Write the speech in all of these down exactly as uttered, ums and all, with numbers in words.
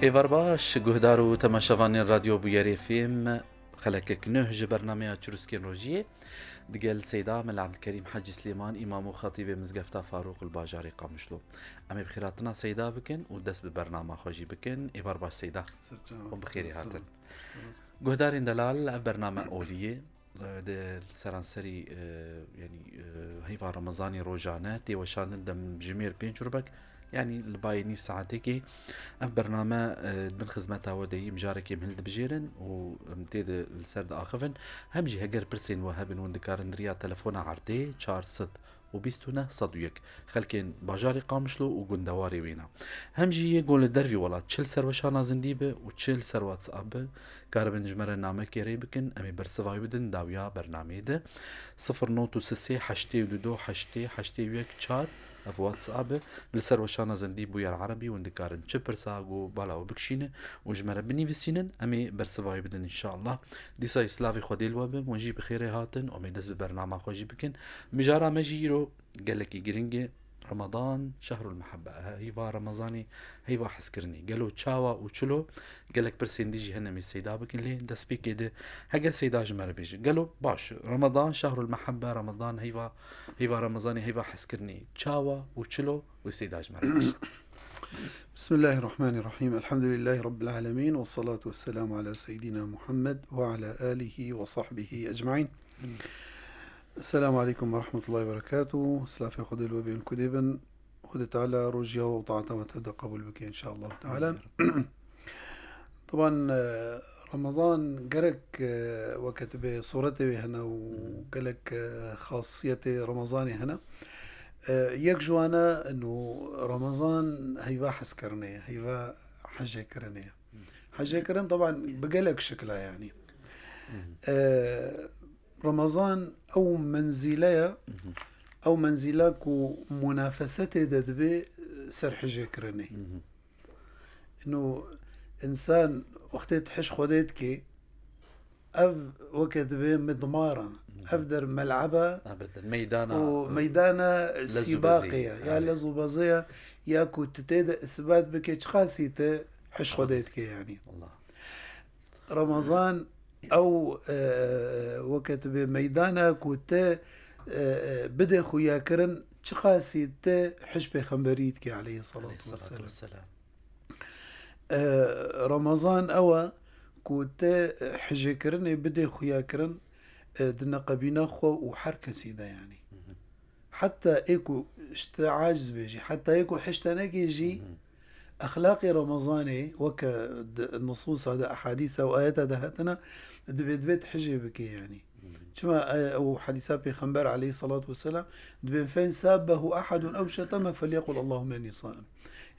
Êvar baş, guhdar û temaşevanên Radyo Bûyerê Fêm, xelekek nuh ji bernameya Çirûskên Rojiyê, digel Seyda Mela Ebdilkerîm Hecî Silêman, îmam û xatîbê Mizgefta Farûq li bajarê Qamişlo. Em ê bi xêrhatina Seyda bikin û dest bi bernama xwe jî bikin. Êvar baş Seyda. Serçava. Hûn bi xêrê hatin. Guhdarên delal, ev bername olî ye. Di seranserî, e, yanî, e, heyva Remezanê rojane tê weşandin, dem jimêr pênc rûbek, yanî li bayê nîv saetekê ev bername, e, bin xizmeta we de yî, mijarekê em hildibijêrin û em tê de li ser diaxivin. Hem jî heger pirsên we hebin, hûn dikarin di riya telefona erdê çar sed û bîst û neh sed û yek, xelkên bajarê Qamişlo û gundewarê wêna. Hem jî yê ku li dervî welat, çi li ser weşana zindî be û çi li ser WhatsApp be, karibin ji me re namekê rê bikin, em ê bersiva wî bidin dawiya bernameyê de. Sifir not û sê heştê û du heştê heştê û yek çar, ev WhatsApp e. Li ser weşana zindî Bûyer Erebî hûn dikarin çi pirsa ku bala we bikişîne û ji me re binivîsînin, em ê bersiva wî bidin înşallah. Dîsa slavê Xwedê li we be, hûn jî bi xêrê hatin, em ê dest bi bernama xwe jî bikin. Mijara me jî îro gelekî giring e. Ramadan, şehrul mehebbe. Heyva Ramazanê, heyva hezkirinê. Gelo çawa û çilo? Gelek pirsên dî jî hene, em ê Seyda bikin, lê destpêkê de hege Seyda ji me re bêje. Gelo baş, Ramadan, şehrul mehebbe, Ramadan, heyva, heyva Ramazanê, heyva hezkirinê. Çawa û çilo? Wê Seyda ji me re bêje. بسم الله الرحمن الرحيم. الحمد لله رب العالمين، والصلاة والسلام على سيدنا محمد وعلى آله وصحبه أجمعين. السلام عليكم ورحمة الله وبركاته. Silafê Xwedê li we bên, ku dê bin. Xwedê Teala rojiya we û taeta we tev de qebûl bike, inşallah Teala. Taban, e, Ramazan gerek, e, weke tu bê suretê wê hene û gelek, e, xasiyetê Ramazanê hene. E, yek ji wan e, ino Ramazan heyva hezkirinê ye, heyva hecêkirinê ye. Hecêkirin, taban, bi gelek şikla, yanî. E, Ramazan ew menzîle ye, ew menzîle ku munafese tê de dibe ser hicêkirinê. Ino însan wextê tu hej Xwedê dikê, ev weke dibe midmara, ev der mel'ebe Elbette, meydana, û e, meydana lez û sîbaqê bezê ye, ye, ya erê. Lez û bezê ye, ya ku tu tê de îsbat bike çiqasî tu hej Xwedê dikê, yanî. Allah. Ramazan ew, e, weke tu bê meydana ku te, e, e, bidê xuyakirin, çiqasî te hej pêxemberî dikê aleyhissalatu vesselam. Aleyhissalatu vesselam. E, Ramazan ew e ku te, e, hejêkirinê bidê xuyakirin, e, di neqebîna xwe û her kesî de, yanî. Heta ê ku ji te aciz bê jî, heta ê ku hej te neke jî, exlaqê Remezanê, weke di nusûsa de, ehadîsa û ayeta de hatine, divê, divê tu hejê bikê, yanî. Çima, e, ew hedîsa Pêxember aleyhissalatu vesselam dibên, "Fe in sabbehu ahadun ew şeteme felyekul Allahumme inni saim."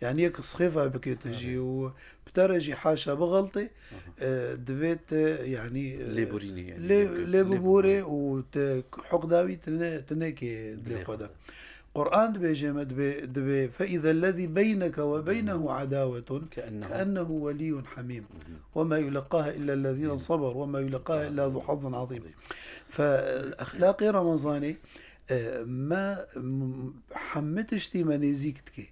Yanî yek sixêfa bike te jî û bi te re jî haşa bixeltê, e, divê te, yanî, e, Lêborînê, yanî, lê, lê, lê biborê û te hukda wî tu ne, tu nekê dilê xwe de. Quran dibêje me, dibê, dibê, "Fe izellezî beyneke ve beynehu adawetun keennehu weliyyun hamîm. Ve ma yuleqqaha illellezîne saberu ve ma yuleqqaha illa zu hazzin azîm." Fe, exlaqê Ramazanê, e, me, m-, hemî tiştî me nêzîk dike.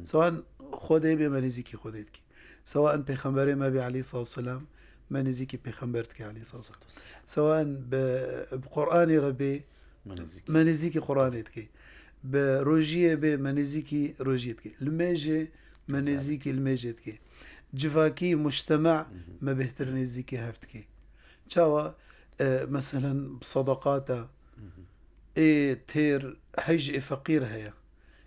Sawan Xwedê bê, me nêzîkî Xwedê dike. Sawan Pêxemberê me bê aleyhissalatu vesselam, me nêzîkî Pêxember dike aleyhissalatu vesselam. Sawan bi, bi Quranê re bê, me nêzîkî Quranê dike. Bi rojiyê bê, me nêzîkî rojiyê dike. Limêjê, me nêzîkî limêjê dike. Civakî, mujtema, me bêhtir nêzîkî hev dike. Çawa, e, meselen, bi sedaqata, ê têr hej ê feqîr heye.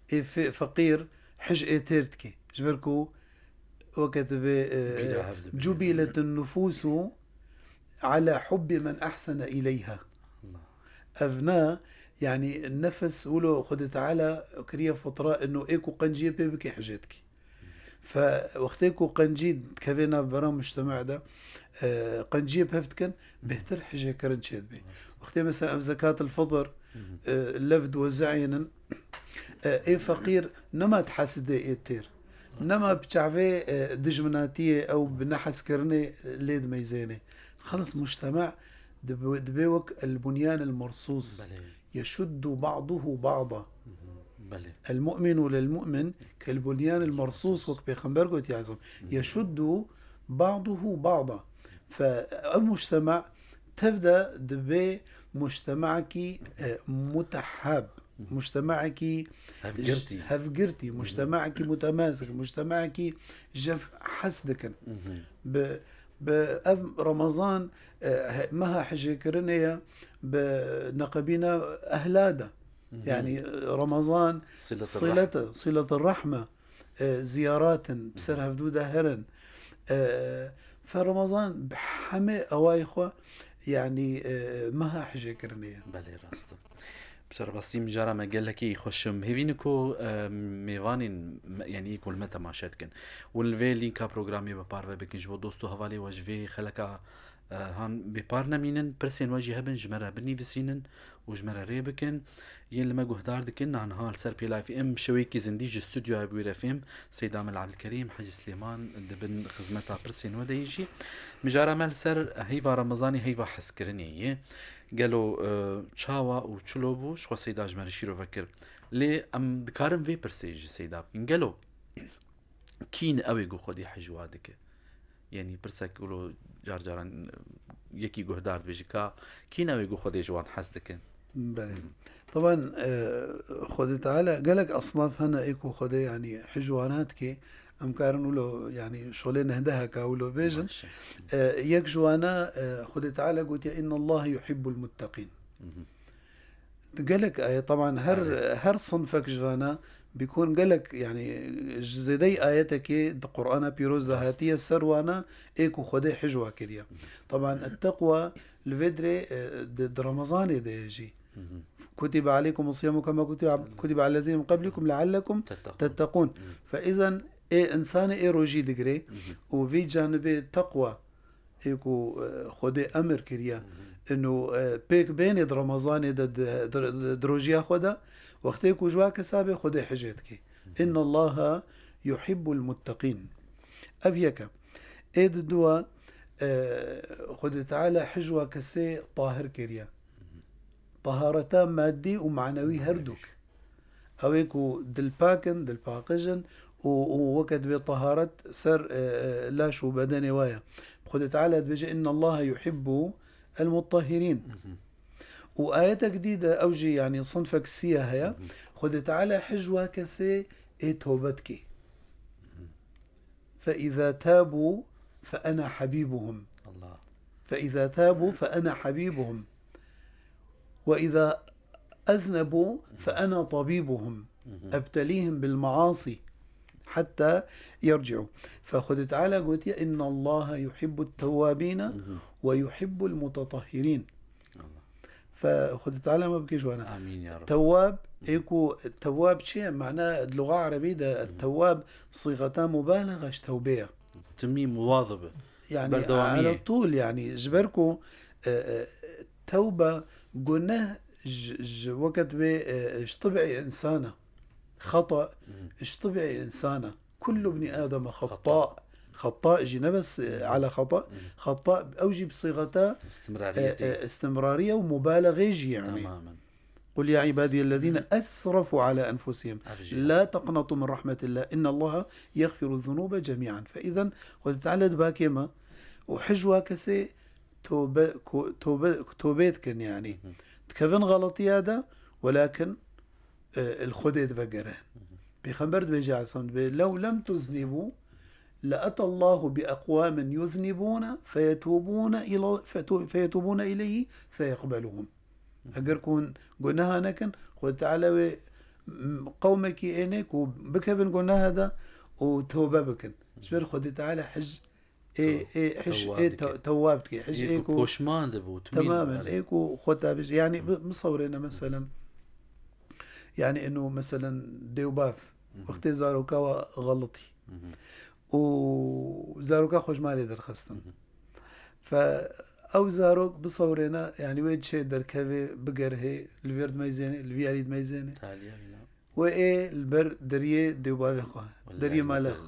Ê fe-, feqîr hej ê têr dike. Ji ber ku weke tu bê, e, Bîra hev dibe. "Cubiletin nufusu ala hubbi men ahsene ileyha." Allah. Ev ne, yanî nefis wilo Xwedê Teala kiriye fitra, ino ê ku qenciyê pê bike hejê dike. Fe wextê ku qencî dikeve nav bera mujtema de, e, qenciyê bi hev dikin, bêhtir hijêkirin çêdibe. Wextê mesela ev zekat el fitr, e, lev diwezeyênin, e, ê feqîr nema dihesidê ê têr. Nema bi çavê, e, dijminatiyê ew bi nehezkirinê, e, lê dimeyzênê. Xelis mujtema dibe, dibe wek el bunyan el mersûs. Belê. Yeşuddu ba'duhu ba'da. Belê. المؤمن للمؤمن كالبنيان المرصوص, wek Pêxember gotiye, aleyhisselam. يشد بعضه بعضا. Fe ev mujtema tev de dibe mujtemekî, e, mutehab, mujtemekî Hevgirtî. hevgirtî, mujtemekî mutemasik, mujtemekî ji hev hez dikin. Bi, bi ev Remezan, e, he-, meha hicêkirinê ye, bi neqebîna ehla de. Yani, e, Remezan Silet-i silet, silet-i rahme, e, ziyaratin, bi ser hevdû de herin. E, fe Remezan bi hemê ewayê xwe, yani, e, meha hicêkirinê ye. Belê, rast e. Bi serbastî mijara me gelekî xweş im. Hêvî ne ku, e, mêvanên me, yanî ku li me temaşe dikin û li vê lînka programê bi parve bikin, ji bo dost û hevalê we ji vê xeleka, e, han bêpar nemînin. Pirsên we jî hebin, ji me re binivîsînin û ji me re rê bikin. Yên li me guhdar dikin, niha li ser Pêlay F M şewekî zindî ji studyoya Bûyîr F M, Seyda Mel Ebdilkerîm, Hecî Silêman di bin xizmeta pirsên we de yî jî. Mijara me li ser heyva Remezanê, heyva hezkirinê ye. Gelo, e, çawa û çilo bû, ji xwe Seyda ji me re şîrove kir. Lê em dikarin vê pirsê ji Seyda bikin. Gelo kîn ew ê ku Xwedê hej wa dike? Yanî pirsek wilo car caran, e, yekî guhdar dibêje ka kîn ew ê ku Xwedê ji wan hez dike? Belê. Taban, e, Xwedê Teala gelek esnaf hene ê ku Xwedê, yanî, hej wana dike. Em karin wilo, yanî, şolê nehdeheka wilo bêjin. Baş e. E, yek ji wana, e, Xwedê Teala gotiye, "Inna Allahe yuhibbul muttaqin." Gelek ayet, taban her, Belê. her sinfek ji vana bikun gelek, yanî, ji zêdeyî ayetekê di Qur'ana Pîroz de Rast. hatiye ser wana ê ku Xwedê hej wa kiriye. Taban, et-teqwa li vê dirê, e, di, di Remezanê de ye jî. Kutibe aleykum siyam kema kutibe, kutibe alellezîne min qablikum leallekum Tetteqûn. tetteqûn. Fe îzen ê insanê ê rojî digire û vî canibê teqwa ê ku, e, Xwedê emir kiriye, ino, e, pêk bênê di Remezanê de di, di, di, di rojiya xwe de, wextê ku ji wa kesa bê Xwedê hijê dike. Inna Allaha yuhibbul muttaqîn. Ev yek e. Ê di dua, e, Xwedê Teala hij wa kesê tahir kiriye. Tahareta madî û manewî her dûk. Ew ê ku dilpak in, dilpaqij in û, û weke dibê taharet ser, e, e, laş û bedenê we ye. Xwedê Teala dibêje, "Inna Allaha yuhibbu el-muttahhirin." Û ayetek dî de ew jî, yanî, sinfek sî ye heye. Xwedê Teala hij wa kesê ê tobe dikê. فإذا تابوا فأنا حبيبهم. Allah. فإذا تابوا فأنا حبيبهم. وإذا أذنبوا فأنا طبيبهم. أبتليهم بالمعاصي حتى يرجعوا. فخد تعالى قلت: "إن الله يحب التوابين ويحب المتطهرين." Allah. Fe Xwedê Teala me bike ji wana. Amîn ya Rab. Tewab, ê ku tewab çi ye? Mana di luxa erebî de tewab sîxeta mubalaxa ji tewbê ye. Timî muwazib e. Yani, Berdewamiyê. Ala tûl, yani, ji ber ku, e, e, tewbe guneh ji, ji weket wê, e, ji tibî însan e. Xeta ji tibî însan e. Kullu bnî Adem xeta. Xeta. Xeta jî ne bes, e, ala xeta. Xeta, ew jî bi sîxeta, e, e, istimrariyê û mubalexê jî, yani. Tamamen. قل يا عبادي الذين أسرفوا على أنفسهم لا تقنطوا من رحمة الله إن الله يغفر الذنوب جميعا. Fe îzen Xwedê Teala dibakê me û hij wa kesê tobe, ko-, tobe, tobê dikin, yani. Dikevin xeletiya de, welakin, e, li Xwedê divegerin. Pêxember dibêje, aleyhisselam dibê, "Lew lem tuznibu, le ete Allahu bi eqwamin yuznibuna, feyetubuna ila, fetu-, feyetubuna ileyhi, feyeqbeluhum." Eger ku hûn guneha nekin, Xwedê Teala wê, m-, qewmekî ênê ku bikevin guneha de û tewbe bikin. Ji ber Xwedê Teala hij Ê, ê, hiş, tewab ê, dike. Te-, tewab dike. Hiş, ê, ê ku ku poşman dibe û tumîn Temamen, dibe. Ê ku xwe tabî, yani, bi-, misewrêne, meselen, yani, eno, meselen, dêwbav, wextê zaroka wa xelitî. Û zaroka xwe ji malê derxistin. Fe ew zarok bisewrêne, yani, wê çê derkevê, bigerhê, li vêr dimeyzêne, li vî alî dimeyzêne. Taliye, ya. Wê ê li ber deriyê dêwbavê xwe, deriyê mala xwe.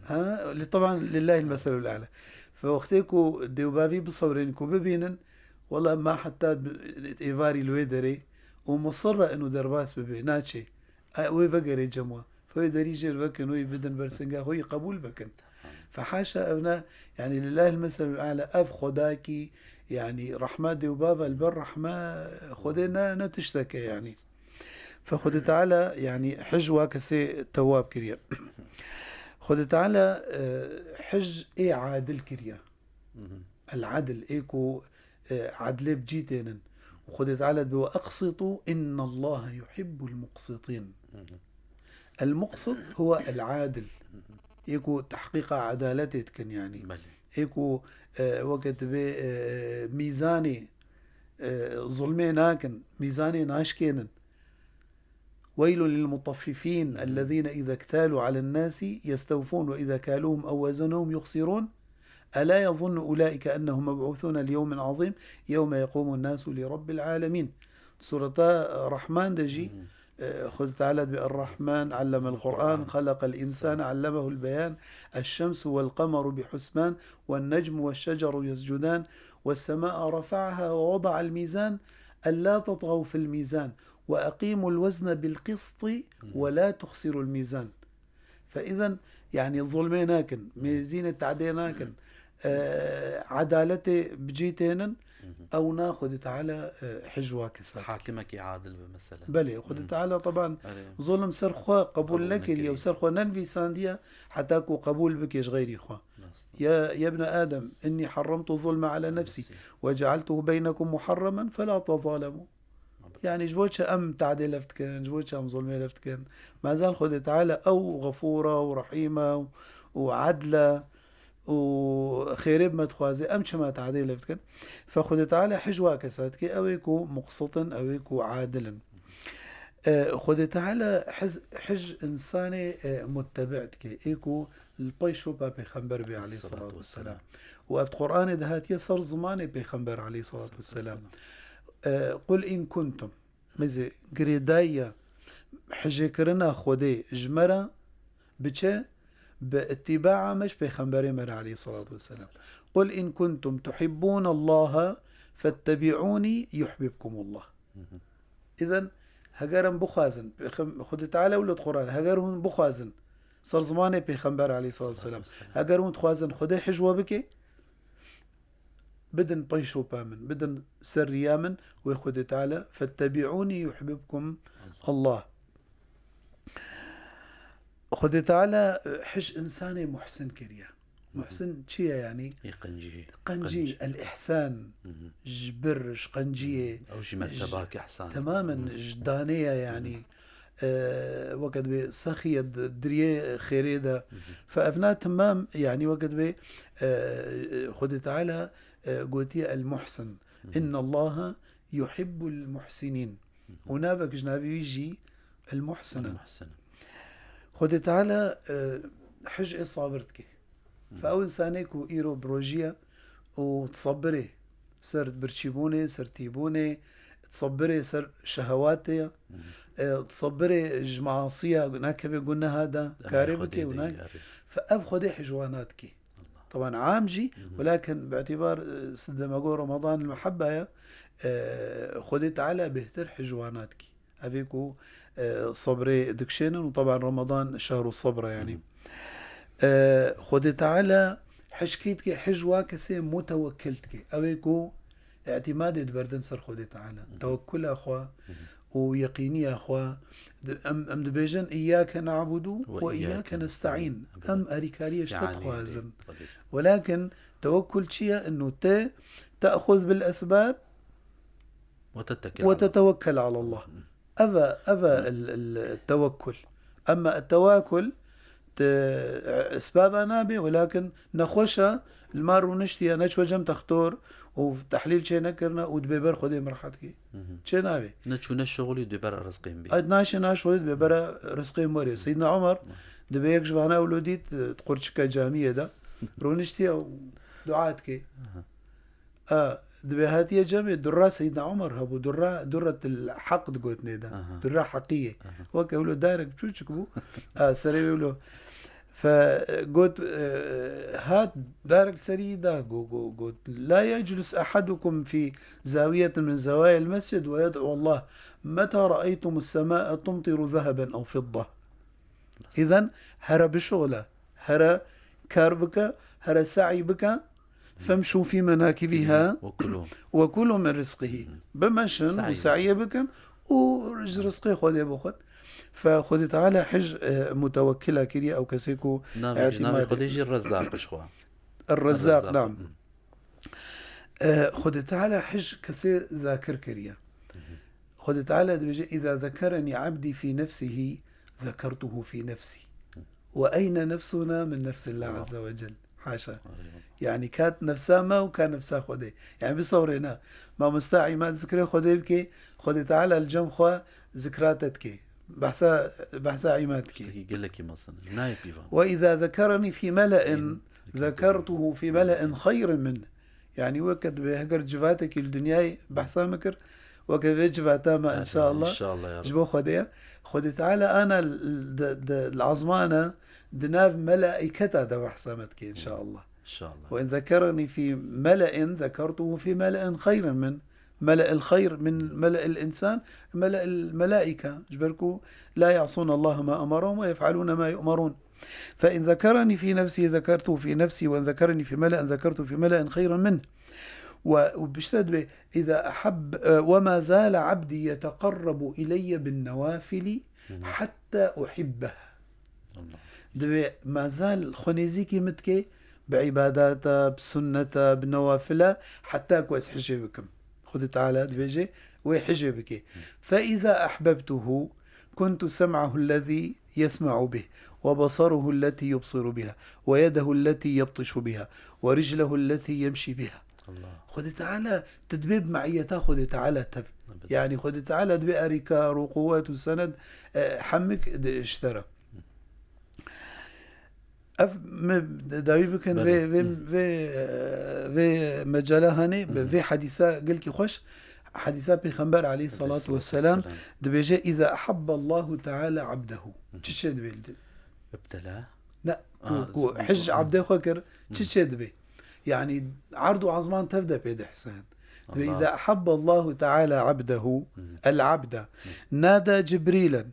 Ha, li teban lillahil meselul a'la. Fe wextê ku dêwbavî bisewrên ku bibînin, wela ma heta bi-, êvarî li wê derê û musirre eno derbas bibe, naçê. E, wê vegerê cem we. Fe wê derî jêr vekin, wê bidin ber singa xwe, wê qebûl bikin. Fe haşa ev ne, yanî lillahil meselul a'la, ev Xwedakî, yanî rehma dê û bava li ber rehma Xwedê ne, ne tiştek e yanî. Fe Xwedê Teala, yanî hij wa kesê tewab kiriye. Xwedê Teala, e, hij ê adil kiriye. El adil, ê ku, e, adlê bi cî tênin. Û Xwedê Teala dibe, "Ve eqsitû innallaha yuhibbul muqsitîn." El muqsit huwa el adil. Ê ku tehqîqa edaletê dikin, yanî. Belê. Ê ku, e, weke dibê, e, mîzanê, e, zulmê nakin, mîzanê naşkênin. ويل للمطففين الذين إذا اكتالوا على الناس يستوفون وإذا كالوهم أو وزنوهم يخسرون. ألا يظن أولئك أنهم مبعوثون ليوم عظيم يوم يقوم الناس لرب العالمين. Sureta Rahman de jî, e, Xwedê Teala dibe, "Errahman, allemel Qur'an, xeleqel insan, allemehul beyan, eşşemsu vel qemeru bi husban, ven necmu veş şeceru yescudan, ves semâe refa'aha ve vada'el mîzan, ellâ tetxav fil mîzan, ve eqîmul wezne bil qisti, ve lâ tuxsirul mîzan." Fe îzen, yanî zulmê nakin, mêzînê tadê nakin, e, edaletê bi cî tênin, ew na Xwedê Teala, e, hij wa kesa. Hakimekî adil be mesela. Belê, Xwedê Teala teban zulm ser xwe qebûl nekiriye û ser xwe nenivîsandiye, heta ku qebûl bike ji xeyrî xwe. Ya, ya ibne Adem, inni harramtu zulme ala nefsî ve cealtuhu beynekum muharremen felâ tezâlemû. Yanî ji bo çi em tadê lev dikin, ji bo çi em zulmê lev dikin? Mezel Xwedê Teala ew xefûr e û rehîm e û, û edl e û xêrê bi me dixwaze, em çima tadê lev dikin? Fe Xwedê Teala hij wa kesa dike, ew ê ku muqsit in, ew ê ku adil in. E, Xwedê Teala hij, hij însanê, e, muttebi dike, ê ku li pey şopa Pêxember bê aleyhissalatu vesselam. Û ev di Qur'anê de hatiye ser zimanê Pêxember aleyhissalatu vesselam. E, "Qul in kuntum." Mêze girêdayiya hijêkirina Xwedê ji me re bi çi? Bi îtîbaa me ji Pêxemberê me re aleyhissalatu vesselam. "Qul in kuntum tuhibbûnallaha fettebi'ûnî yuhbibkumullah." Îzen, heger em bixwazin, Pêxem-, Xwedê Teala wilo dixwe re, heger hûn bixwazin, ser zimanê Pêxember aleyhissalatu vesselam, heger hûn dixwazin Xwedê hij we bike, bidin pey şopa min, bidin ser riya min, wê Xwedê Teala, "Fettebi'ûnî yuhbibkum Allah." Xwedê Teala, e, hij însanê muhsin kiriye. Muhsin çi ye yanî? Yê qencî. Qencî, qenc. El-ihsan, ji bir, ji qenciyê, ew jî mertebak ihsan. Temamen ji danê ye yanî. E, weke dibê sexiye di diriyê xêrê de. Fe evna temam, yanî weke dibê, e, Xwedê Teala, e, gotiye El-Muhsin. Innallaha yuhibbul muhsinin. Û navek ji navê wî jî El-Muhsin e. El-Muhsin. Xwedê Teala, e, hij ê sabir dike. Fe ew însanê ku îro bi rojî ye û disebirê ser birçîbûnê, ser tîbûnê, disebirê ser şehewatê ye, e, disebirê ji measiya nakeve guneha de, karê bike û nak-, fe ev Xwedê hij wana dike. Teban am jî, welakin bi îtîbar, e, sidema go Ramadan li mehebba ye, e, Xwedê Teala bêhtir hij wana dike. Evê ku, e, sebrê dikişênin û teban Ramadan şehru sebr e, yanî. E, Xwedê Teala hij kê dike, hij wa kesê mutewekkil dike. Ew ê ku îtîmadê diberdin ser Xwedê Teala. Tewekkula xwe û yeqîniya xwe. Di-, em, em dibêjin, "Îyyâke na'budu ve îyyâke nesta'în." Em erîkariyê ji te dixwazin. Welakin tewekkul çi ye? Inu te te'xuz bil esbab Ve tettekel ve ala tetewekkel alallah. Ev e, ev e el, el tewekkul. Emma el tewakul, te, esbaba nabe, welakin nexweş e, li mar rûniştiye, neçûye cem textor û tehlîl çê nekirine û dibê ber Xwedê mirhat kî. Çê nabe. Neçûne şixulî dibê ber rizqên bî. Ay, naşê naşixulî dibê bera rizqên werê. Seyyidina Omer dibê yek ji vana ewlo dît, di qurçika camiyê de rûniştiye û dua dike. A, dibê hatiye cemê, durra Seyyidina Omer hebû, durra, durretil heq digotinê de. Aha. Durra heqiyê. Aha. Weke wilo darek çûçik bû. A, serê wê wilo. Fe got, e, hat darek serî da, go-, go-, got, "La yeclis ahadukum fi zawiyetin min zawayel mescid ve yed'u Allah, meta ra'eytumus sema'e tumtiru zeheben ew fidda." Îzen here bişola, here kar bike, here se'y bike, "Femşû fî menakibîha ve kulû min rizqihî." Bimeşin û se'yê bikin û ji rizqê Xwedê bixwin. Fe Xwedê Teala hij, e, mutewekila kiriye, ew kesê ku Navê ji navê îtîmadê Xwedê jî Rezzaq ji xwe. Rezzaq, Rezzaq, nam. E, Xwedê Teala hij kesê zakir kiriye. Xwedê Teala dibêje, "Îza zekerenî abdî fî nefsihî, zekertuhu fî nefsî." Ve eyne nefsuna min nefsillah azze ve cel? Haşa. Yani ka nefsa me û ka nefsa Xwedê. Yani bisewrêne. Mamosta Îmad zikrê Xwedê bike, Xwedê Teala li cem xwe zikra te dike. Behsa, behsa Îmad dike. Tiştekî gelekî mezin e. Nayê pîvan. "Ve îza zekerenî fî mele'in, zekertuhu fî mele'in xeyrin min." Yani weke divê heger civatekî li dinyayê behsa me kir, weke vê civata me, înşallah, înşallah ya Rab, ji bo Xwedê ye. Xwedê Teala ana l-, l-, de, de, li ezmana di nav melaîketa de behsa me dike, înşallah. İnşallah. "Ve in zekerenî fî mele'in, zekertuhu fî mele'in xeyrin min." Mele'il xeyr min mele'il insan, mele'il melaîke. Ji ber ku la ya'sûn Allah ma emerahum ve yef'alûne ma yu'merûn. Fe in zekerenî fî nefsî zekertu fî nefsî ve in zekerenî fî mele'in zekertu fî mele'in xeyren min. Ve, û bişte dibe, "Îza eheb, e, ve ma zale abdî yeteqerrebu ileyye bin newafili hatta uhibbeh." Allah. Dibe, "Ma zal xwe nêzîkî min dike bi îbadata, bi sunneta, bi newafila, heta ku ez hijê bikim." Xwedê Teala dibêje, "Wê hijê bike." "Fe îza ehbebtuhu, kuntu sem'ahu ellezî yesma'u bih, ve basaruhu elletî yubsiru biha, ve yedehu elletî yebtişu biha, ve riclehu elletî yemşî biha." Allah. Xwedê Teala, tu dibê bi meiyeta Xwedê Teala tev. Elbette. Yani Xwedê Teala dibê erîkar û quwet û sened, e, hemik di, ji te re. Ev me dawî bikin. Belê. Vê, vê, vê, e, vê mecala hanê, bi vê hedîsa gelkî xweş, hedîsa Pêxember aleyhissalatu vesselam, dibêje, "Îza ahabba Allahu Teala abdehu." Çi çê dibê li di-, Ibtela? Ne, ku, ku hij abdê xwe kir, çi çê dibê? Yani erd û azman tev de pê dihisin. Dibê, "Îza ahabba Allahu Teala abdehu, el abde, nada Cibrîlen."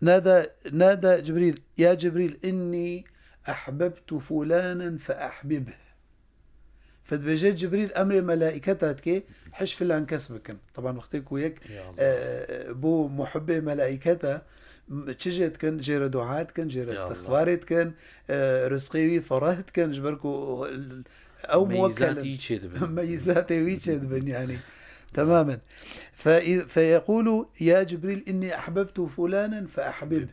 Nada, nada Cibrîl, "Ya Cibrîl, innî ehbebtu fulanen fe ehbibh." Fe dibêje, Cibrîl emrê melaîketa dike, "Hij filan kes bikin." Taban wextê ku yek, e, bû muhibbê melaîketa, m-, çi jê dikin? Jê re dua dikin, jê re istixfarê dikin, e, rizqê wî fereh dikin, ji ber ku ew muwekkel in. Meyîzatê wî çêdibin. Meyîzatê wî çêdibin, yani. Temamen. Fe, fe yequlu, "Ya Cibrîl, inni ahbebtu fulanen fe ahbib."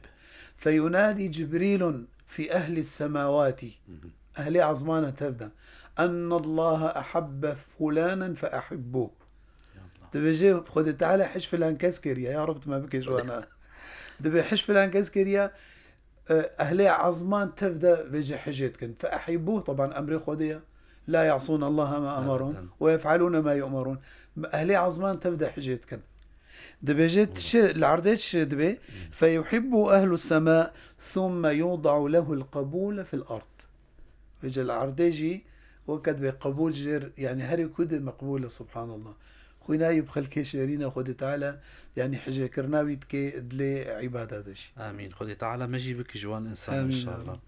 Fe yunadi Cibrîlun fi ehli semawati. Ehlê azmana tev de. "Ennallaha ahabbe fulanen fe ahibbuh." Dibêje, Xwedê Teala hij filan kes kiriye. Ya Rab, tu me bike ji wana. Dibê hij filan kes kiriye, e, ehlê azman tev de vêce hijê dikin. Fe ahibbuh, taban emrê Xwedê ye. La ya'sûn Allaha ma emarûn ve yef'alûne ma yu'marûn. Ehlê azman tev de hijê dikin. Dibêje, çi, li erdê çi dibê? Fe yuhibbu ehlu sema, thumme yuda'u lehul qebûle fil ard. Vêce li erdê jî weke dibê qebûl jêr, yani herî ku dê meqbûl e, subhanallah. Xwîna wî bi xelkê şêrîn e, Xwedê Teala, yani hijêkirina wî dike dilê îbada de jî. Amîn. Xwedê Teala me jî bike ji wan însan, amîn, înşallah. Amîn.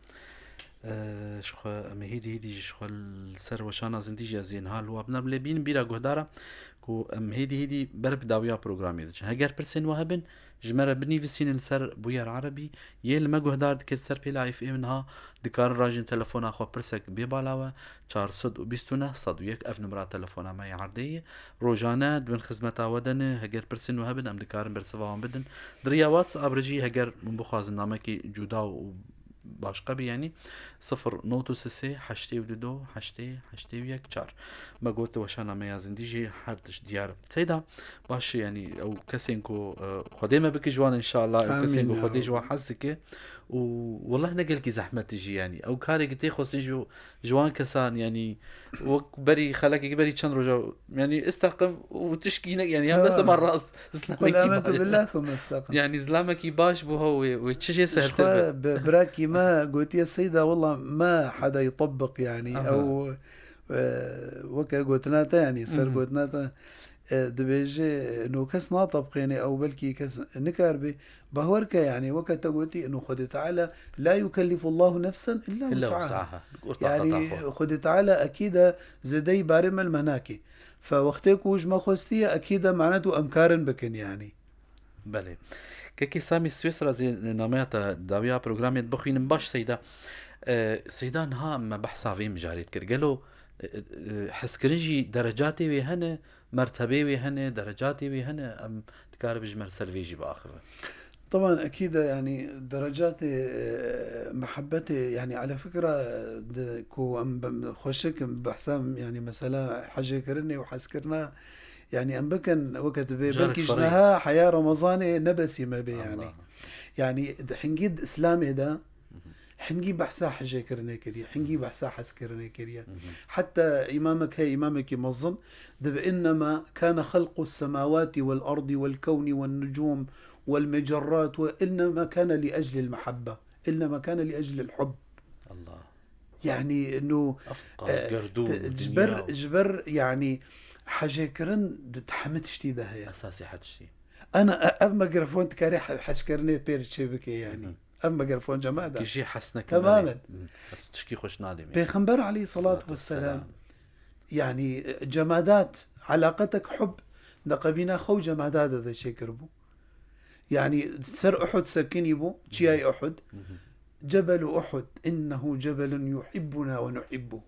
Ee, ji xwe em hêdî hêdî ji xwe li ser weşana zindî jî ez ên hal û abnar lê bînim bîra guhdara ku em hêdî hêdî ber bi dawiya programê diçin. Heger pirsên we hebin, ji me re binivîsînin li ser Bûyer Erebî, yê li me guhdar dike li ser pêla F M niha dikarin rajin telefona xwe pirsek bê bala we, çar sed û bîst û neh sed û yek, ev numra telefona me ya erdê ye. Rojane di bin xizmeta we de ne, heger pirsên we hebin, em dikarin bersiva wan bidin. Di riya WhatsApp re jî heger hûn bixwazin namekî cuda û başqa bî, yanî Sifir not û sê heştê û du heştê heştê û yek çar. Me got weşana me ya zindî jî her tişt diyar. Seyda, baş e, yanî ew kesên ku, e, Xwedê me bike ji wan inşallah, ew kesên Amîn ku ya Xwedê ji wan Rabbi. Hez dike. Û wellah ne gelkî zehmet e jî, yanî ew karê ki tê xwestin ji, ji wan kesan, yanî wek berî xelekekî berî çend roja, yanî isteqim û tişkî ne, yanî hem bes Tamam. ma rast, Qul zilamekî amentu baş. billah thumma istaqim. Yanî zilamekî baş bû ha wê, wê çi jê Ji sehrtir xwe be. bi-, birakî me gotiye Seyda, wela me heda yutebbiq, yanî Aha. ew, e, weke gotina te, yanî ser Mhm. gotina te, e, dibêje, no kes natebiqêne, ew belkî kes nikaribe. Bawer ke, yanî weke te gotî, no Xwedê Teala, la yukellifu Allahu nefsen illa Illa wus'aha. wus'aha. Gur Yanî taqeta xwe. Xwedê Teala ekîde zêdeyî barê me li me nake. Fe wextê ku ji me xwestiye, ekîde manet û em karin bikin, yanî. Belê. Kekê Samî Swêsra zî nameya te dawiya programê dibixwînim. Baş Seyda. E, Seyda, niha me behsa vê mijarê dikir. Gelo, e, e, hezkirin jî derecatê wê hene, mertebê wê hene, derecatê wê hene, em dikaribe ji me li ser vê jî biaxive. Taban, ekîde, yanî derecatê, e, mihebetê, yanî ala fikra, e, di, ku em bi-, xweşik behsa, yanî mesela hecê kirinê û hezkirina, yanî em bikin weke dibê, Carek belkî ji ferî. niha heya Remezanê ne besî me bê, yanî. Allah. Yanî di hingî di Îslamê de, Mhm. hingî behsa hecê kirinê kiriye, hingî Mhm. behsa hezkirinê kiriye. Mhm. Heta îmamek heye, îmamekî mezin, dibe, "Innema kana xelqu semawati wel ardi wel kewni wen nucûm wel mecerrat ve innema kana li eclil mehebbe. Innema kana li eclil hubb." Allah. Yanî, no, Ev qas e, gerdûn, te-, ji ber, dinya. ji ber, yanî, hecêkirin di hemî tiştî de heye. Esasî her tiştî. Ana, e-, ev mikrofon dikarê he-, heckirinê pêr çê bike, yanî. Hı hı. Ev mikrofon cema de. Kişî hes nekin Temamen. Hı. Ez tişkî xweş nadêm, yanî. Pêxember aleyhissalatu Salatu vesselam, vesselam. yanî, e, cemadat, alaqetek hub, di qebîna xwe û cemada de, de çêkiribû. Yanî ser Uhud sekinî bû, çiyayê Uhud. Hı hı. Cebelu Uhud, innehu cebelun yuhibbuna ve nuhibbuhu.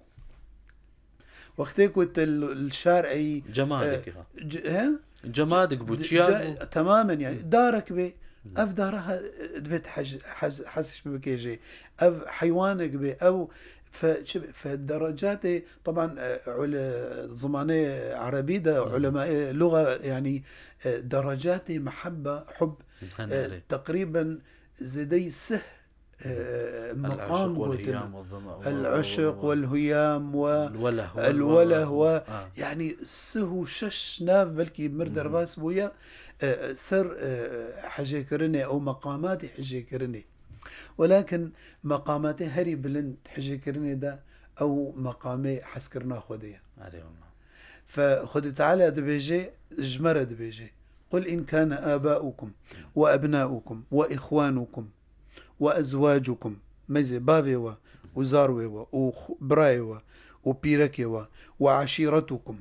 Wextê ku te li, li şar eyî, Cemadekî e, ha. c-, he? Cemadik bû, Di-, çiya ce-, bû. Temamen yanî. Hı. Darek bê, Hı. ev dara ha, divê te hez, hez, hez bikê jê. Ev heywanek bê, ev fe, çi, fe derecatê, taban, e, ule-, zimanê erebî de, Hı hı. ulemayê luga, yanî, e, derecatê mehebbe, hub, Hene, e, erê. teqrîben zêdeyî sih, e, Hı hı. meqam El-aşiq gotin. wel-hiyam wel-zema-, El-aşiq wel-, wel-hiyam we, el-weleh, el-weleh wel-weleh we. we. Ha. Yanî sih û şeş nav belkî mir Hı hı. derbas bûye, e, ser, e, hecêkirinê, ew meqamatê hecêkirinê. Welakin meqamatê herî bilind hecêkirinê de ew meqamê hezkirina Xwedê ye. Erê wela. Fe Xwedê Teala dibêje, ji me re dibêje, "Qul in kana abaukum ve ebnaukum ve ihwanukum ve ezwacukum." Meyzê bavê we û zarwê we û xu-, birayê we û pîrekê we, "ve aşîretukum",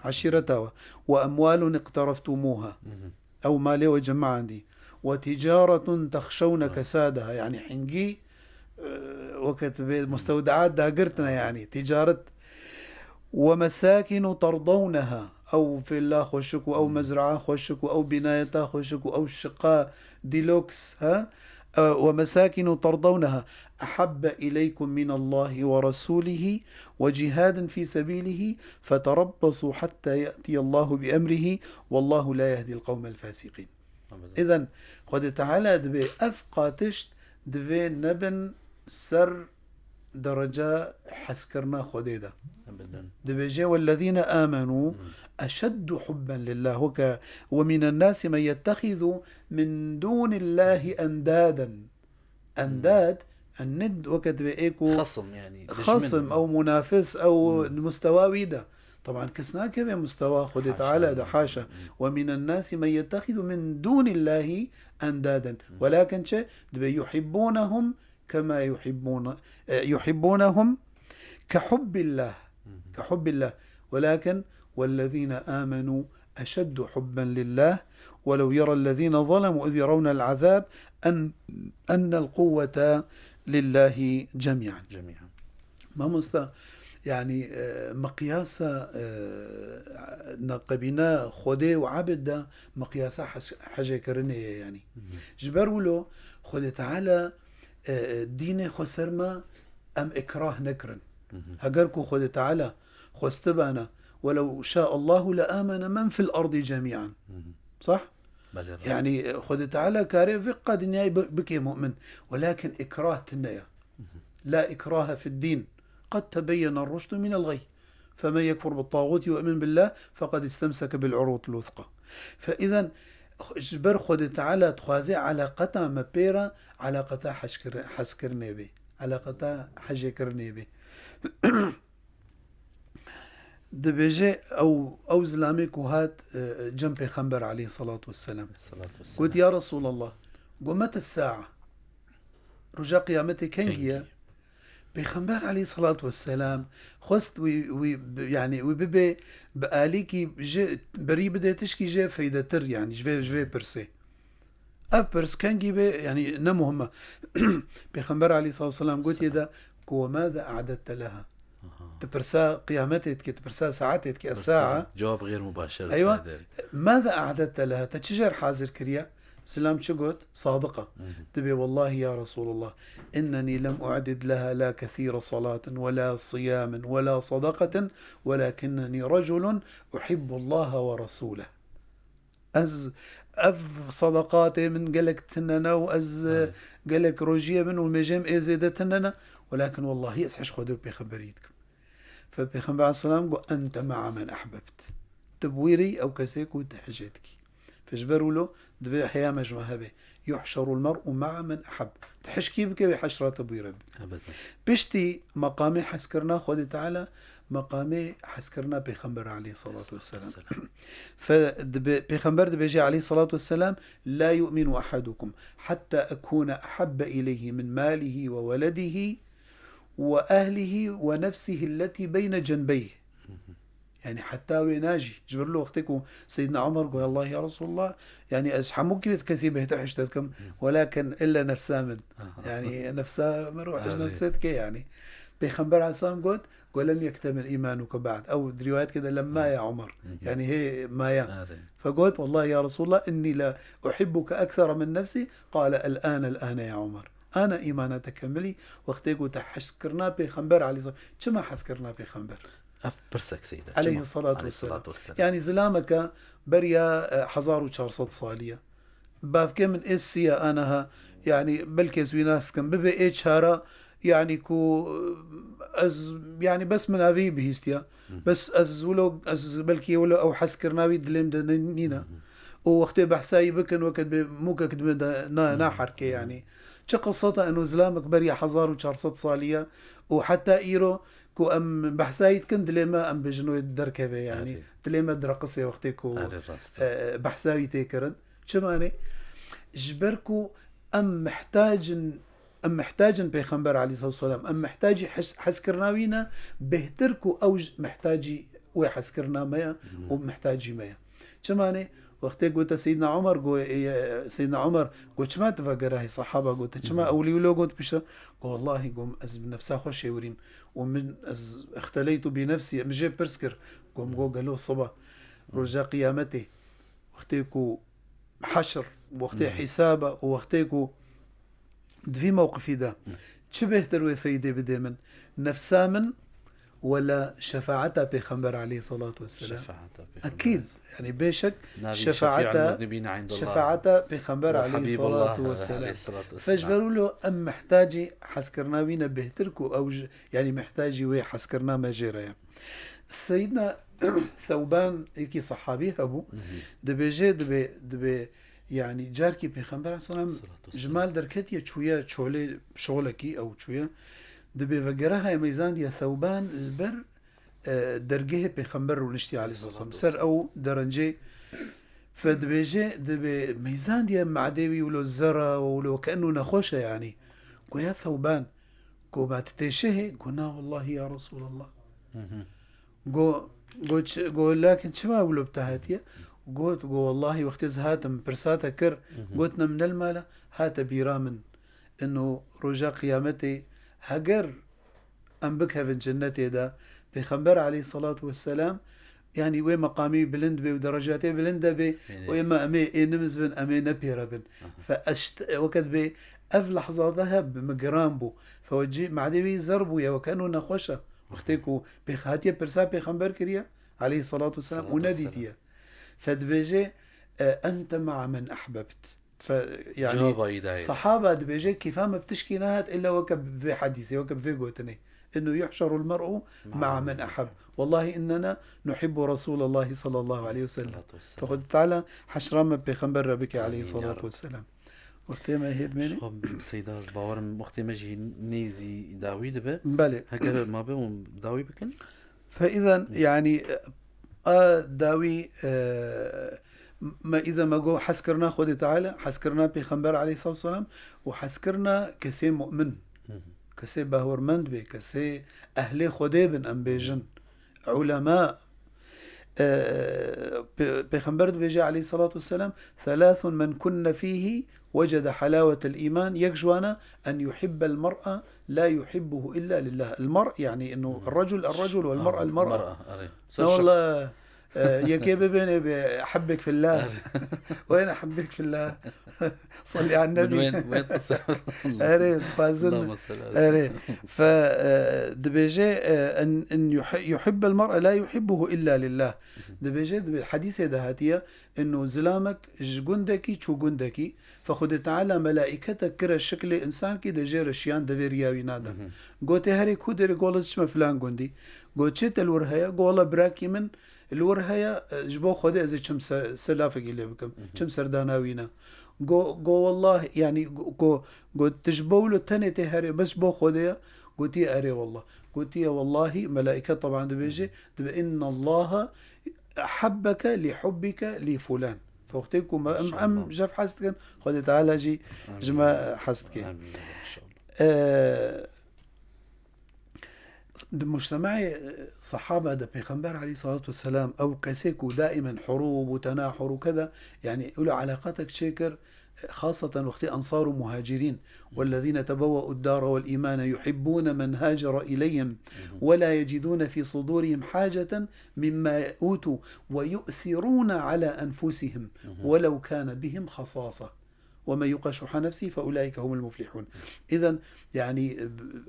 eşîreta we, "ve emwalun iqtereftumuha." Mhm. Ew malê we cemaendî. "Ve ticaretun texşewne Ha. kesadaha." Yanî hingî, e, weke tu bê mustewdeat dagirtine Ha. yanî. Ticaret. "Ve mesakinu terdewneha." Ew vîlla xweşik û ew Hmm. mezraa xweşik û ew bînayeta xweşik û ew şiqa deluxe, ha? E, "ve mesakinu terdewneha ahabbe ileykum minallahi ve rasulihi ve cihadin fî sebîlihi feterabbesu hatta ye'tiyallahu bi emrihi wallahu la yehdil qewmel fasiqîn." Ebeden. Îden, Xwedê Teala dibê ev qatişt divê nebin ser dereca hezkirina Xwedê de. Ebeden. Dibêje, "Wellezîne âmenû Hmm. eşeddu hubben lillah." Weke, "Ve minen nâsi men yettexizu min dûnillâhi endâden." Endad, ennid, weke divê ê ku Xesim, yanî, dijmin. xesim ew munafis ew Hmm. di mustewa wî de. Taban kes nakeve mustewa Xwedê Haşa Teala de, lillah. haşa. Hmm. "Ve minen nâsi men yettexizu min dûnillâhi endâden." Hmm. Welakin çi? Dibê yuhibbûnehum kema yuhibbûne-, e, yuhibbûnehum ke hubbillah. Hmm. Ke hubbillah. Welakin "Wellezîne âmenû eşeddu hubben lillah, welew yerellezîne zalemû iz yerewnel azâb en, ennel kuvvete lillahi cemî'en." Cemî'en. Mamosta, yanî, e, miqyasa, e, na qebîna Xwedê û ebid de miqyasa hez-, hecêkirinê ye, yanî. Hı hı. Ji ber wilo Xwedê Teala, e, e, dînê xwe ser me em ikrah nekirin. Heger ku Xwedê Teala xwestibana, "Welew şâ Allahu le âmene men fil erdî cemî'an." Sah? Belê, rast. Yanî, Xwedê Teala kare vê qe dinyayê bi-, bike mu'min. Welakin ikrah tune ya. La ikrahe fid dîn. Qed tebeyyene ruşdu minel ğey. Femen yekfur bit tağûtî we yu'min billâh feqed istemseke bil urwetil wuthqa. Fe îzen, ji ber Xwedê Teala dixwaze eleqeta me pê re eleqeta hezkir-, hezkirinê bê. Eleqeta hezkirinê bê. Dibêje ew, ew zilamê ku hat, e, cem Pêxember aleyhissalatu vesselam. Salatu vesselam. Got, "Ya Resulallah, got, mete sa'a?" Roja qiyametê kengî ye? Kengî. Pêxember aleyhissalatu vesselam xwest wî, wî bi-, yanî wî bibe bi alîkî jê berî bide tişkî jê feydetir, yanî ji vê, ji vê pirsê. Ev pirs kengî be, yanî ne muhim e. Pêxember aleyhissalatu vesselam gotiye de ku, "Ve mâze a'dedte leha?" Aha. Tu pirsa qiyametê dike, tu pirsa saetê dike, pirsa, es-sa'a. Cevap xêr mubaşer. Eywa. Mâze a'dedte leha? Te çi jê re hazir kiriye? Zilam çi got? Sadiq e. Hı hı. Dibê, "Wallahi ya Resulallah, innenî lem u'did leha la kethîre salatin, we la siyamin, we la sadaqatin, welakinnenî reculun uhibbullaha ve rasûleh." Ez, ev sadaqatê min gelek tune ne û ez, e, gelek rojiyê min û mêjê min ê zêde tune ne, welakin wellahî ez hej Xwedê û Pêxemberî dikim. Fe Pêxember aleyhisselam got, "Ente ma'a men ehbebt." Tu bi wî re yî, ew kesê ku tu hejê dikî. Fe ji ber wilo divê heya me ji me hebe. "Yuhşerul mer'u ma'a men eheb." Tu hej kî bike, wê heşra te bi wî re bî. Ebeden. Piştî meqamê hezkirina Xwedê Teala, meqamê hezkirina Pêxember aleyhissalatu vesselam. Fe dibe-, Pêxember dibêje aleyhissalatu vesselam, "La yu'minu ahadukum hatta ekune ahabbe ileyhi min malihi ve weledihi ve ehlihi ve nefsihi elleti beyne cenbeyh." Hı hı. Yani heta wê najî. Ji ber li wextê ku Seyyidina Umar got, "Allah ya Resulullah, yani ez hemû kesî bêhtir hişte dikim, welakin illa nefsa min." Aha. Yani nefsa min rûh ji nefsê dike yani. Pêxember aleyhisselam got, got, "Lem yektemil îmanuke ba'd." Ew di rîwayetke de, "Lemma ya Umar." Hı hı. Yani hê maya. Are. Fe got, "Wallahi ya Resulullah, inni la uhibbuke ekthera min nefsi." Qale, "El-ane, el-ane ya Umar." Ana îmana te kemilî, wextê ku te hezkirina Pêxember aleyhisselam. Çima hezkirina Pêxember? Ev pirsek seyde. Çima? Aleyhissalatu vesselam. Aleyhissalatu vesselam. Yani zilameke beriya, e, hezar û çar sed salî ye. Bavkê min ê sî ye aniha, yani belkî ez wî nas dikim. Bibe ê çara, yani ku, e, ez, yani bes min evî bihîstiya. Hı hı. Bes ez wilo, ez belkî wilo ew hezkirina wî dilê min de nî-, nîne. Hı hı. Û wextê behsa wî bikin, weke dibê mûkek di min de na-, naherike yani. Çi qiseta eno zilamek beriya hezar û çar sed salî ye û heta îro ku em behsa wî dikin, dilê me, em bêjin wê derkeve yani. Erê. Dilê me direqisê wextê ku, erê, rast e. E, behsa wî tê kirin. Çima ne? Ji ber ku em mihtacin, em mihtacin Pêxember aleyhissalatu vesselam, em mihtacî hez-, hezkirina wî ne, bêhtir ku ew ji mihtacî wê hezkirina me ye û mihtacî me ye. Çima ne? Wextê gote Seyyidina Umar, go-, e, Seyyidina Umar, go, "Çima tu vegera hê?" Sahaba gote, "Çima?" Hı hı. Ewlî wilo got piştre, go, "Wallahî," go, "ez bi nefsa xwe şêwirîm û min, ez ixteleytu bi nefsî, min jê pirs kir." Go, "Min go gelo siba, roja qiyametê, wextê ku heşr, wextê hîsaba û wextê ku di vî mewqifî de çi bêhtir wê feydê bidê min? Nefsa min wela şefaeta Pêxember aleyhissalatu vesselam." Şefaeta Pêxember. Ekîd. Yani bêşek şefaeta, şefaeta Pêxember aleyhissalatu vesselam. Fe ji ber wilo em mihtacî hezkirina wî ne bêhtir ku ew ji, yani mihtacî wê hezkirina me jê re ye. Seyyidna Thewban, yekî sahabî hebû, dibêje, dibê, dibê, yani carkî Pêxember aleyhisselam ji mal derketiye, çûye çolê şolekî, ew çûye. Dibê vegera heye meyzandiye Thewban li ber, e, dergehê Pêxember rûniştiye aleyhisselam. Ser ew derencê fe dibêje, dibê meyzandiye madê wî wilo zera û wilo kenu nexweş e yani. Goya Thewban, go, "Ma tu tê şehê?" Go, "Na wellahî ya Resulallah." Go, go, çi, go, "Lakin çima wilo bi te hatiye?" Got, go, "Wellahî wextê ez hatim, pirsa te kir, gotin em ne li mala, hate bîra min. Ino roja qiyametê, heger em bikevin cennetê de, Pêxember aleyhissalatu vesselam Yanî wê meqamî bilind bê û derecatê bilind de bê û êma em ê ê nimiz bin, em ê ne pêre bin. Fe eşt-, weke dibê ev lehzade heb bi min giran bû. Fe we cî madê wî zer bûye, weke eno nexweş e. Wextê ku pêx-, hatiye pirsa pêxember kiriye, aleyhissalatu vesselam, û nedîtiye. Fe dibêje, e, "Ente ma'a men ahbebt." Fe-, yani, Cevaba îdayê. Sahaba dibêje, "Kîfa me bi tişkî nehat illa weke bi vê hedîsê, weke bi vê gotinê. Innu yuhşerul mer'u ma'a men ahab. Wallahi innena nuhibbu Rasulallahi sallallahu aleyhi ve sellem." Salatu vesselam. Fe Xwedê Teala heşra me pêxember re bike, Amîn, ya aleyhissalatu Rab. Vesselam. Wextê me hê dimêne? Xwe Seyda, bawerim wextê me jî nêzî dawî dibe. Belê. Heger mabe hûn dawî bikin? Fe îzen, yanî, a dawî, e, me îzen me got hezkirina Xwedê Teala, hezkirina Pêxember aleyhissalatu vesselam û hezkirina kesê mu'min. Kesê bawermend bê, kesê ehlê Xwedê bin, em bêjin. Ulema, e, Pê-, Pêxember dibêje aleyhissalatu vesselam, "Thalathun men kunne fihi wecede halawetel îman." Yek ji wan e, "En yuhibbel mer'a la yuhibbuhu illa lillah." El mer', yani, innu el-recul, el-recul, vel mer'a, el-mer'a. Mer'a, erê. Ne, wallah, e, yekê bibêne bê, "Ehibbek fillah." Erê. Weyne ehibbek fillah? Salli ala Min nebi. Wên, wên qise. Erê, dixwazin. Allahümme salli ala Erê. Seyyidina. Fe, e, dibêje, e, en, en yuhi-, yuhibbel mer'a la yuhibbuhu illa lillah. Dibêje, dibe-, hedîsê de hatiye, innu zilamek ji gundekî çû gundekî, fe Xwedê Teala melaîketek kire şiklê însankî de jê re şiyan devê riya wî nade. Gotê, "Herê ku derê?" Go, "Ez çime filan gundî." Go, "Çê te li wir heye?" Go, "Wela birakî min li wir heye, e, ji bo Xwedê ez ê çim ser, ser lafekî lê bikim, çim serdana wî ne." Go, go, "Wellah, yani," go, go, go, "Tu ji bo wilo tenê tê herê, bes ji bo Xwedê ye?" Gotiye, "Erê, wellah." Gotiye, "Wellahî," melaîke teban dibêje, dibe, "Inna Allaha ehabbeke li hubbike li fulan." Wextê ku me, em, em Maşallah. Jev hez dikin, Xwedê Teala jî ji me Amîn. Hez dike. Amîn. Maşallah. E, Di mujtemeyê, e, sehaba de Pêxember aleyhissalatu vesselam ew kesê ku daimen hurûb û tenahur û keda, yani, wilo alaqatek çêkir, e, xaseten wextê ensar û muhacirîn, "Wellezîne tebewwe'ud dare vel îmane yuhibbûne men hacere ileyhim ve la yecidûne fî sudûrihim haceten mimma utû ve yu'sirûne ala enfusihim velew kâne bihim xasasa." "Ve men yuqa şuha nefsî fe ulaike humul muflihun." Îzen, yani,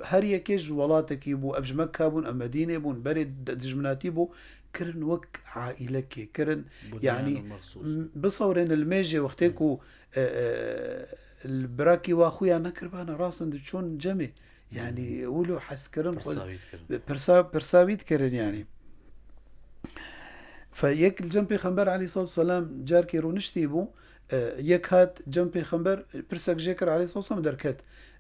her yekê ji welatekî bû, ev ji Mekka bûn, ev Medînê bûn, berê di-, dijminatî bû, kirin wek aîlekê, kirin, yani, Bunyanun mersus. M-, bisewrên li mêjê wextê ku, e, e, li birakî wa xuya nekiribana, rast in diçûn cemê. Yani, wilo hez kirin, xwe Pirsa wî dikirin. Pirsa, pirsa wî dikirin, yani. Fe yek li cem Pêxember aleyhissalatu vesselam carkê rûniştî bû, e, yek hat cem Pêxember, pirsek jê kir aleyhissalatu vesselam derket.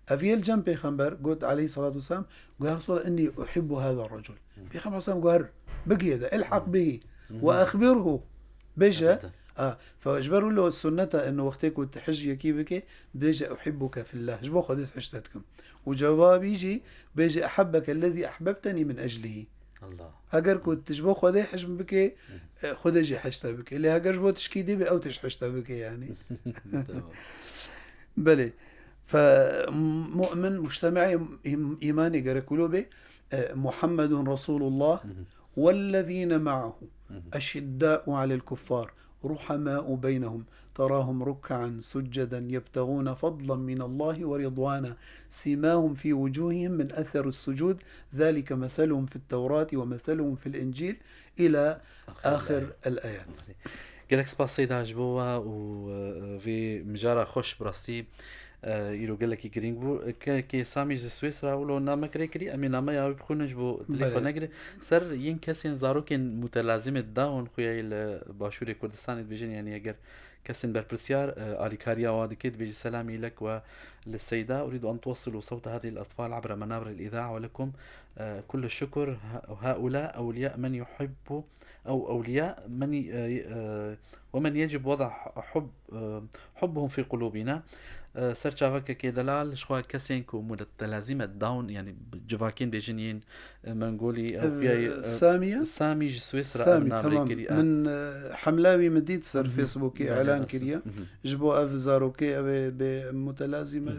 Ev yê li cem Pêxember got aleyhissalatu vesselam, got, "Ya Resulallah, inni uhibbu hâzâ recul." Pêxember aleyhisselam got, "Her bigihê de, ilhaq bihi, ve exbirhu, bêje." Elbette. A, fe ji ber wilo sunnet e, eno wextê ku tu hij yekî bike, bêje, "Uhibbuke fillah." Ji bo Xwedê ez hij te dikim. Û cewabî jî bêje, "Ehabbeke lezî ehbebtenî min eclihî." Allah. Eger ku tu ji bo Xwedê hicm bike, e, Xwedê jî hicm te bike. Lê eger ji bo tişkî dî be, ew tişt hicm te bike, yani. Tamam. Belê. Fe mu'min mujtemeyê im-, îmanê gerek wilo be, e, "Muhammedun Resulullah, Hı hı. Vellezîne ma'ahu, Hı hı. Eşiddâ'u alel kuffar, ruhamâ'u beynehum, terâhum rukka'an succeden yebtegûne fadlen minallâhi ve ridvâna, simâhum fî vucûhihim min etheris sucûd, zâlike meseluhum fit tewrâti ve meseluhum fil incîl." Ila ahir el ayat. Gelek spas Seyda ji bo we û, e, vê mijara xweş bi rastî, e, îro gelekî girîng bû. Ke-, kê Samî ji Swêsra wilo name kirê kirî, em ê nameya wî bixwînin ji bo dilê xwe Belê. Negire. Ser yên kesên zarokên mutelazimê dawin xuya yê li Başûrê Kurdistanê dibêjin, yanî eger kesên berpirsyar, e, alîkariya wa dike, dibêjî, "Selamî lek ve li Seyda, uridu en tuwessilu sewte hadî l-etfal abra menabir l-îdaa ve lekum, e, kullu şukur, ha-, haula ewliya men yuhibbu, ew ewliya men, e, e, ve men yecib veda hub, e, hubbuhum fî qulubina." E, ser çavekekê delal, ji xwe kesên ku mutelezîme down, yanî civakên bêjin yên, e, Mengolî, ew Ev, piyayê, e, Samî ye? Samî ji Swêsra Samî, ev nav tamam. lê kirî. E, Min e, hemla wî min dît ser Mhm. Facebookê Belê, elan rast e. kiriye. Mhm. Ji bo ev zarokê ev ê bê mutelazîme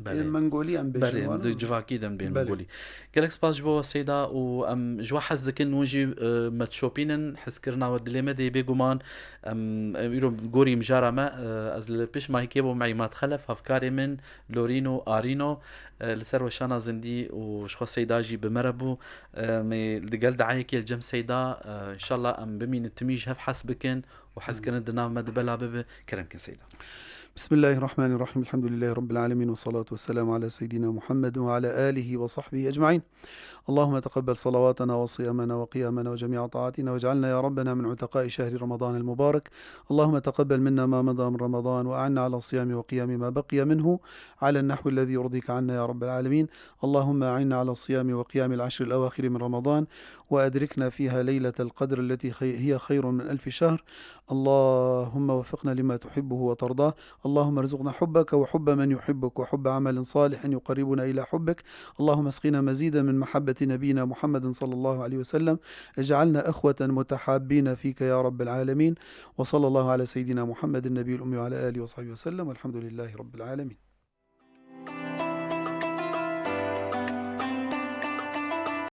Belê. ê Mengolî em bêjin Belê, wan. Di civakî de em bên Belê. Mengolî. Gelek spas ji bo we Seyda û em ji we hez dikin, hûn jî, e, me dişopînin, hezkirina we dilê me de ye bêguman. Em, em îro gorî mijara me, e, ez li pişt mayîkê bûm, Îmad Xelef, hevkarê min, Lorîno, Arîno, e, li ser weşana zindî û ji xwe Seyda jî bi me re bû. E, em ê digel diayekê li cem Seyda, e, înşallah em bimînin timî ji hev hez bikin û hezkirin di nav me de bela bibe. Kerem kin Seyda. بسم الله الرحمن الرحيم. الحمد لله رب العالمين، والصلاة والسلام على سيدنا محمد وعلى آله وصحبه أجمعين. اللهم تقبل صلواتنا وصيامنا وقيامنا وجميع طاعاتنا، واجعلنا يا ربنا من عتقاء شهر رمضان المبارك. اللهم تقبل منا ما مضى من رمضان، وأعنا على صيام وقيام ما بقي منه على النحو الذي يرضيك عنا يا رب العالمين. اللهم أعنا على صيام وقيام العشر الأواخر من رمضان، وأدركنا فيها ليلة القدر التي خي-، هي خير من ألف شهر. اللهم وفقنا لما تحبه وترضاه. اللهم ارزقنا حبك وحب من يحبك وحب عمل صالح يقربنا إلى حبك. اللهم اسقنا مزيدا من محبة نبينا محمد صلى الله عليه وسلم. اجعلنا أخوة متحابين فيك يا رب العالمين. وصلى الله على سيدنا محمد النبي الأمي وعلى آله وصحبه وسلم، والحمد لله رب العالمين.